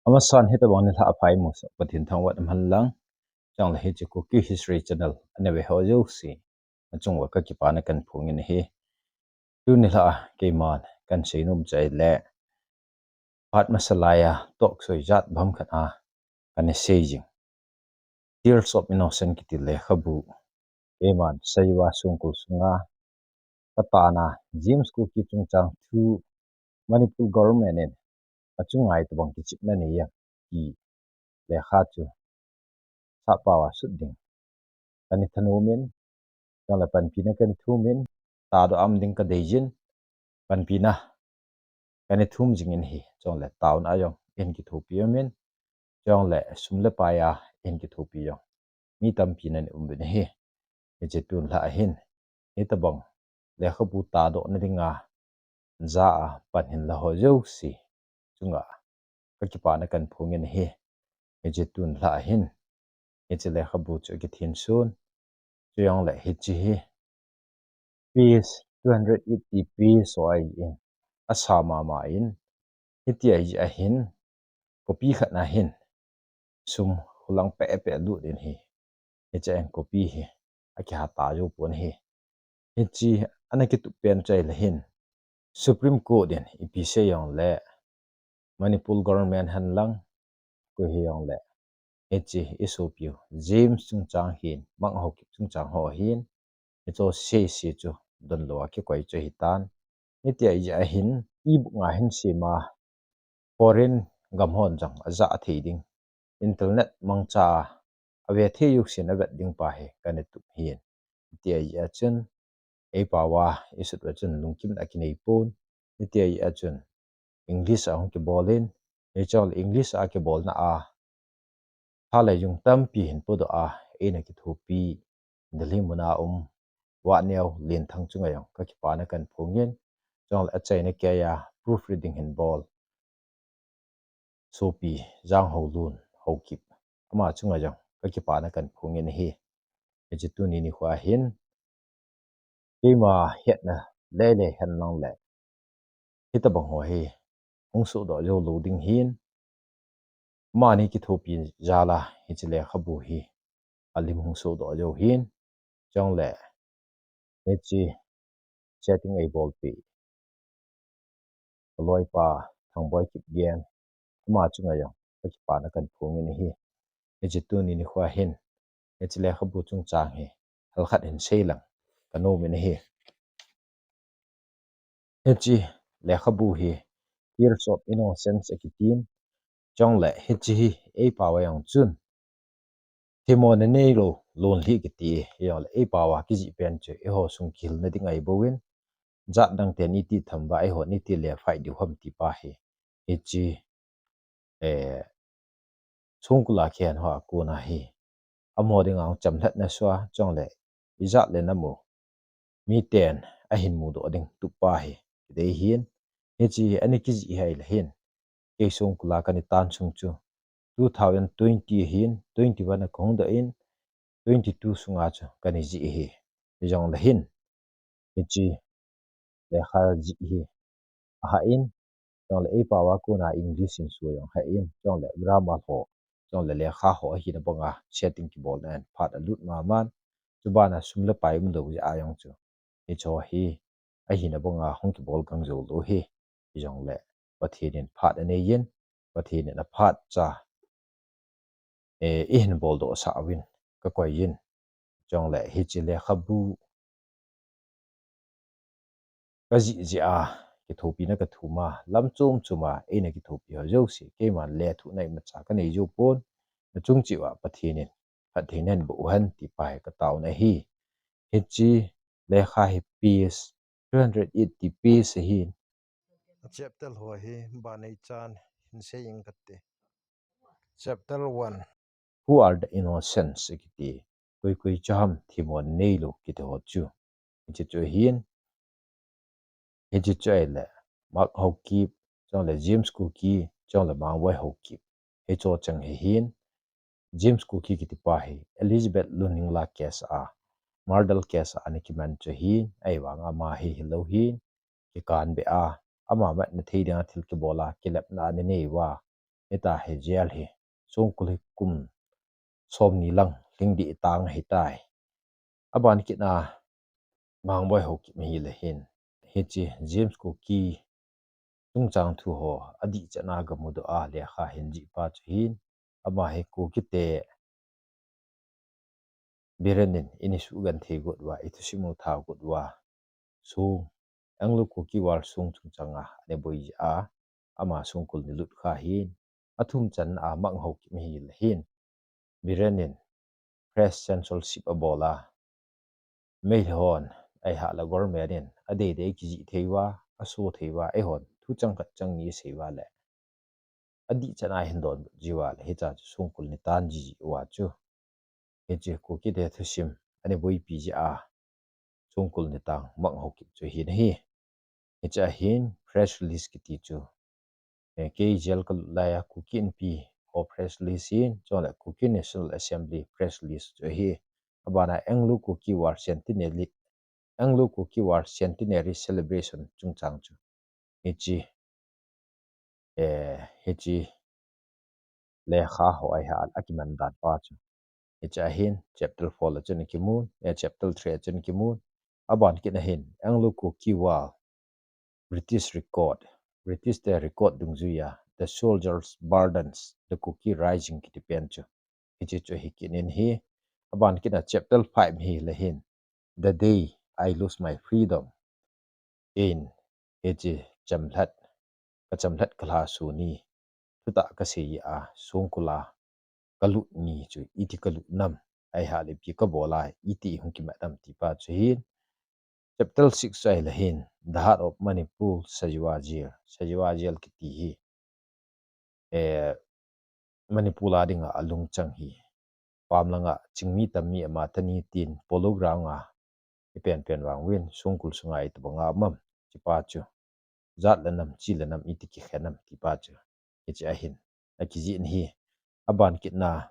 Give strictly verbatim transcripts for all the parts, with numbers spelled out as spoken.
Amasan hitabang nilhah a pha imusoh Pathen thangvah in umhen lang. Chule hiche Kuki History Channel anave ho jouse achunguva kakipana kahin phongin ahi. Tuni nilhah a keiman kahin seinom chu ahile, phat masa laiya talk show ijat bang khat a kana sei jing, Tears of Innocence kiti lekhabu, keiman Sayiwa Songkul sunga katahna James Kuki chungchang thu Manipur government in achunga itobang kichepna anei em ti lekha chu sappao a sut ding kana thanom in, chule panpina kana thum in, tahdoh a um ding kadeijin, panpina kana thum jingin ahi. Chule taona a jong ihin kithopi umin, chule sum le pai a ihin kithopi jong mi tampi nahin um uvin ahi. Hiche tuni nilhah a hin hitabang lekhabu tahdohna dinga ja a pan hinla ho jouse chunga kakipana kahin phongin ahi. Hiche tuni nilhah a hin hiche lekhabu chu akithin sun, chujongle hiche hi page two hundred eighty page ho ahin, asa mama in, hitia hi ahin, copy khat na hin sum khulang pehpeh lut in ahi. Hiche hin copy hi akiha ta jou pon ahi. Hiche ana kitup pen chu ahile hin, Supreme Court in ipi sei jongle, Manipur government hen lang, koi hijongle, hiche isopiu James chungchang hin, Mang Haokip chungchang ho hin, hiche sese chu donlou a kikoi chu ahitan. Hitia hi ahin, ebook nga hin sema, foreign gam hon jong ajah thei ding, internet mangcha a ave thei jousen avet ding pa hi kana tup ahin. Hitia hi achun, eipao a isut uva chun lungkimna akinei pon. Hitia hi achun, English a hung kibol in, hiche English a kibolna a thalai jung tampi hin podoh a eina kithopi, Delhi muna um, Vahneo Lenthang chunga jong kakipana kahin phongin, chule achaina keiya proofreading hin bol sopi Janghoulun Haokip, ama chunga jong kakipana kahin phongin ahi. Hiche tuni nikho a hin keima hetna lele hen lang le, hitabang ho hi hung sohdoh joulou ding hin, amani kithopi jal a hiche lekhabu hi alim hung sohdoh jou hin, chule hiche setting eibolpi kaloipa Thangboi Kipgen, ama chunga jong kakipana kahin phongin ahi. Hiche tuni nikho a hin hiche lekhabu chungchang hi halkhat hin sei lang kanomin ahi. Hiche lekhabu hi Tears of Innocence akitin, chule hiche hi eipao a jong chun themmo neilou lonlhi kiti, hijongle eipao a kijih pen chu eiho sung kihilna ding ahibouvin, jat dang ten iti tham uva eihon iti lhai diu ham ti pa hi, hiche, eh, Songkul a kikhen hoa kona hi amaho dinga hung chamlhatna soh a, chule ijat le nam u miten ahin mudoh ding tup pa hi kidei hin, hiche hi ana kijih ahile hin, kei Songkul a kana tan sung chu two thousand twenty ahin, twenty-one a kahung doh in, twenty-two sunga chu kana jih ahi. Hijongle hin, hiche lekha jih hi ahah in, chule eipao a kona English in soh jong ahah in, chule grammar ho, chule lekha ho ahina banga setting kibolna in phat alut maman, chubana sum le pai umlou jeh a jong chu hiche hi ahina banga hung kibol gang joulou ahi. Hijongle Pathen in phat aneiyin, Pathen in aphat cha, eh, eihin boldoh sah uvin kakoiyin, chule hiche lekhabu kajih jeh a kithopina kathum a, lam chom chom a eina kithopi ho jouse, keiman lethuhna imacha kanei jou pon, nachung cheh uva Pathen in phatthei nahin boh uhen ti pa hi kataona ahi. Hiche lekha hi page two hundred eighty page ahin. Chapter ho hi banei chan hin sei inge kati. Chapter one. Who are the innocents kiti? Koi koi chu ham themmo neilou kiti ho chu? Hiche chu ahin. Hiche chu ahile Mark Haokip, chule James Kuki, chule Mangboi Haokip, hiche chang hi ahin. James Kuki kiti pa hi Elizabeth Lunhingla case a, murder case a ana kiman chu ahin, ahivanga ama hi hilou hin, kikan beh a, ama matna thei dinga thil kibol a, kilepna ana nei uva, hita hi jail hi. Songkul hi kum somni lang lhing ding tang hitai. Aban kit a Mangboi Haokip hi le hin, hiche James Kuki chungchang thu ho adih chan a gamudoh a lekha hin jih pa chu hin, ama hi Kukite Biren in ini suhgenthei got uva, ithusim u tha got uva, song, Anglo Kuki War song chungchang a anaboi jeh a, ama songkul ni lut kha hin, athum channa a Mang Haokip hi le hin, Biren in press censorship abol a, Meitei hon, ahilouleh government in adeidei kijih thei uva, aso thei uva, eihon thu chang khat chang ni sei uva le, adih chan a hin donbut ji uva le, hiche chu songkul ni tan jiji uva chu, hiche Kukite thusim anaboipi jeh a songkul ni tang Mang Haokip chu hin ahi. Hiche a hin press release kiti chu, eh, kei jail kalut lai a Kuki Inpi ho press release hin, chule Kuki National Assembly press release chu ahi. Abana Anglo Kuki War Centenary, Anglo Kuki War Centenary Celebration chungchang chu, hiche, eh, hiche lekha ho ahilouleh akiman dan pa chu, hiche a hin chapter four a chun kimun, eh, chapter three a chun kimun. Aban kit a hin Anglo Kuki War, British record, British te record dungjuiya, The Soldier's Burdens, The Kuki Rising kiti pen chu, hiche chu hi kit in ahi. Aban kit a chapter five hi le hin, The Day I Lose My Freedom, in, hiche chamlhat, kachamlhat kalha suni, thutah kasei a songkul a kalut ni chu iti kalut nam, ahilouleh ipi kabol a iti hung kimat nam ti pa chu hin. Chapter six chu ahi le hin, The Heart of Manipur, Sajiwa Jail, Sajiwa Jail kiti hi, eh, Manipur a dinga alungchang hi, pam langa chingmi tammi ama tani tin Polo Ground a ipen pen vang uvin, songkul sunga itobang a um am, ti pa chu, jat le nam, chi le nam, iti kikhen am ti pa chu, hiche a hin akijih in ahi. Aban kit a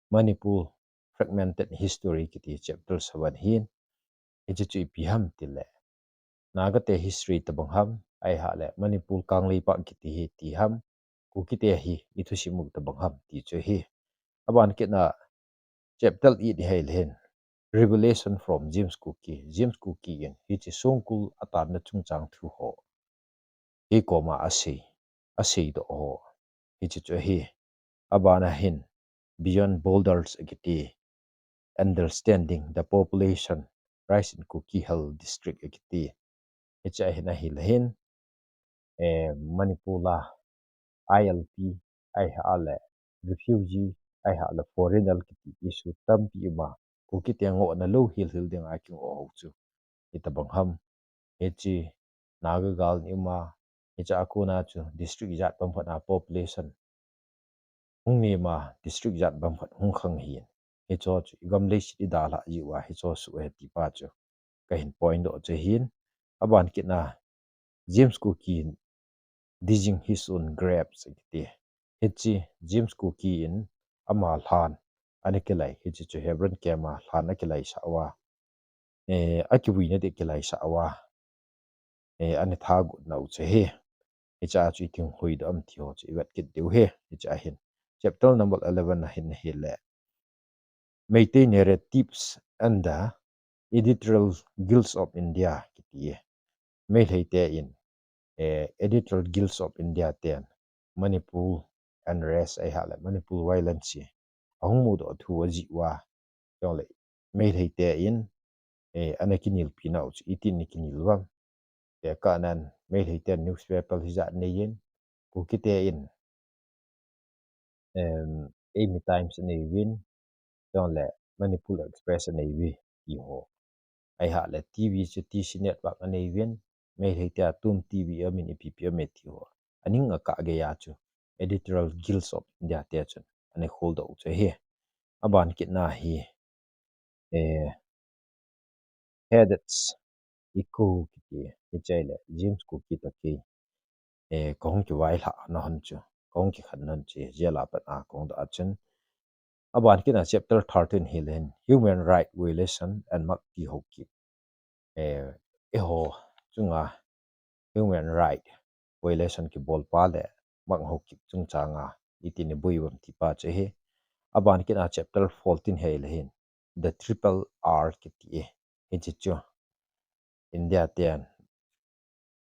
Manipur Fragmented History kiti chapter seven hin, hiche chu ipi ham ti le, Naga te history tobang ham, ahilouleh Manipur Kangleipak kiti hi iti ham, Kukite hi ithusim u tobang ham ti chu ahi. Aban kit a chapter eight hi le hin, Revelation from James Kuki, James Kuki in hiche songkul atanna chungchang thu ho kei koma asei, aseidoh ho, hiche chu ahi. Abana hin Beyond Borders akiti, Understanding the Population Rise in Kuki Hill District akiti, hiche a hin ahi le hin, eh, Manipur a I L P, ahilouleh refugee, ahilouleh foreigner kiti issue tampi um a, Kukite ngohna lou hil hil dinga kingoh ho chu itobang ham, hiche Naga gal ni um a, hiche a kona chu district ijat bang phat a population hung nem a, district ijat bang phat hung khang hin, hiche chu igam leiset idalha ji uva hiche suh ahi ti pa chu kahin point doh chu ahin. Aban kit a James Kuki in Digging His Own Graves akiti, hiche James Kuki in ama lhan ana kilai, hiche chu Hebron camp a lhan akilaisah uva, eh, akivuina ding kilaisah uva, eh, ana tha got nau chu ahi. Hiche a chu iti hung hoidoh am ti ho chu ivet kit diu ahi. Hiche a hin chapter number eleven a hin ahi le, Meitei Narratives and the Editorial Guilds of India kiti, Meitei te in, eh, Editorial Guilds of India ten Manipur unrest ahilouleh Manipur violence hi ahung mudoh thu ajih uva, chule Meitei te in, eh, ana kinelpi nau chu itin ana kinel uvem, tekah nan Meitei ten newspaper hijat anei in, Kukite in, em, Eimi Times anei uvin, chule Manipur Express anei uve ti ho, ahilouleh T V chu T C Network anei uvin, Meitei te a tum T V aum in ipi pi aum e ti ho, aning akah gei a chu Editorial Guilds of India te chun ana kholdoh u chu ahi. Aban kit a hi, eh, Headaches Echo kiti, hiche a hi le James Kuki toh kei, eh, kahung kivailhah na hon chu, kahung kikhen na hon chu, jail a pat a kahung doh a chun, aban kit a chapter thirteen hi le hin, Human Right Violation and Makpi Haokip, eh, eiho chunga human right violation kibol pa le Mang Haokip chungchang a iti ni bui uvam ti pa chu hi. Aban kit a chapter fourteen hi le hin, The Triple R kiti e. Hichi chu India ten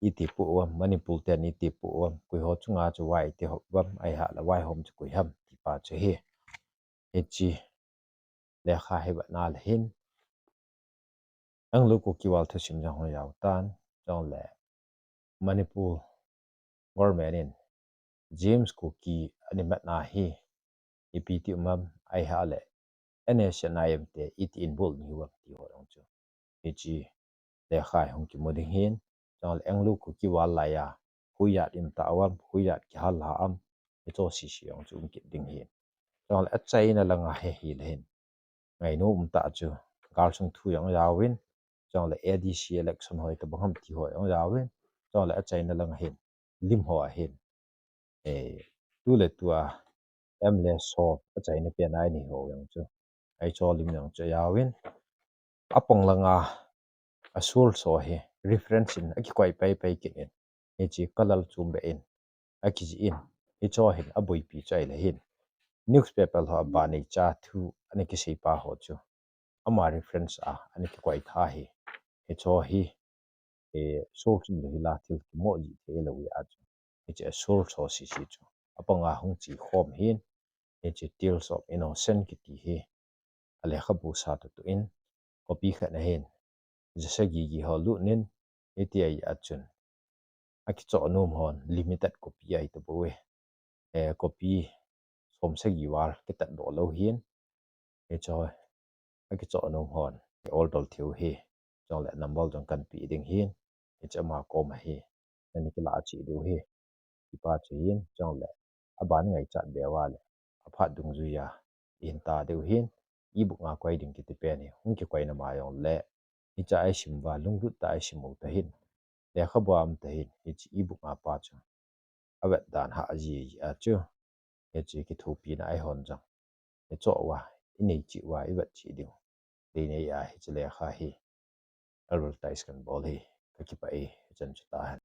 iti pu uvam, Manipur ten iti pu uvam, koi ho chunga chu vai iti hop uvam, ahi ha la vai hom chu koi ham ti pa chu hi. Hichi lekha hi vat na le hin, Anglo Kuki War thusim jong hung jao tan, chule Manipur government in James Kuki ani mat na hi ipi ti um am, ahi ha le N S C N I M te iti involve ni uvam ti ho jong chu hichi lekha hi hung kimu ding hin, chule Anglo Kuki War lai a huijat um ta uvam, huijat kihal ha am, hicho sisi jong chu um kit ding hin. Chule achaina langa hi hi le hin, ngainom um tah chu galsung thu jong jaovin, chule A D C election hoi tabang ham ti ho jong jaovin, chule achaina langa hin, lim ho a hin, eh, tu le tua M L A so achaina pen a ni ho jong chu, hicho lim jong chu jaovin, apang langa a source ho hi reference in akikoi pai pai kit in, hichi kalal chum be in, akiji in, hicho hin aboipi chu ahi le hin, newspaper ho a banei cha thu ana kisei pa ho chu ama reference a ana kikoi tha hi, hicho hi, eh, source um le hi la thil kimo ji thei lou a chu, hichi a source ho sisi chu apang a hung chi khom hin, hichi Tales of Innocence kiti hi a lekhabu sa tutu in, copy khat na hin, jasa gigi ho lut nin, iti ahi a chun akichoh nom hon limited copy ahi tabou e. Eh, copy som sagi val kitat doh lou hin, hicho akichoh nom hon ol dol thei u hi, chule number jong kan pe ding hin, hichi ama kom a hi nani kila a chi diu hi, ti pa chu hin, chule aban ngaichat be uva le aphat dungjui a ihin ta diu hin, ebook a koi ding kiti pen hi hung kikoi na ma jong le, hicha isim uva lunglut tah a isim u ta hin, lekhabu a um ta hin, hichi ebook a pa chu avet dan ha ji a chu, hichi kithopina a ihon jong, hicho uva inei cheh uva ivet cheh diu dei nei a, hichi lekha hi advertise kan bol hi kakipah e, hichan chu tahen.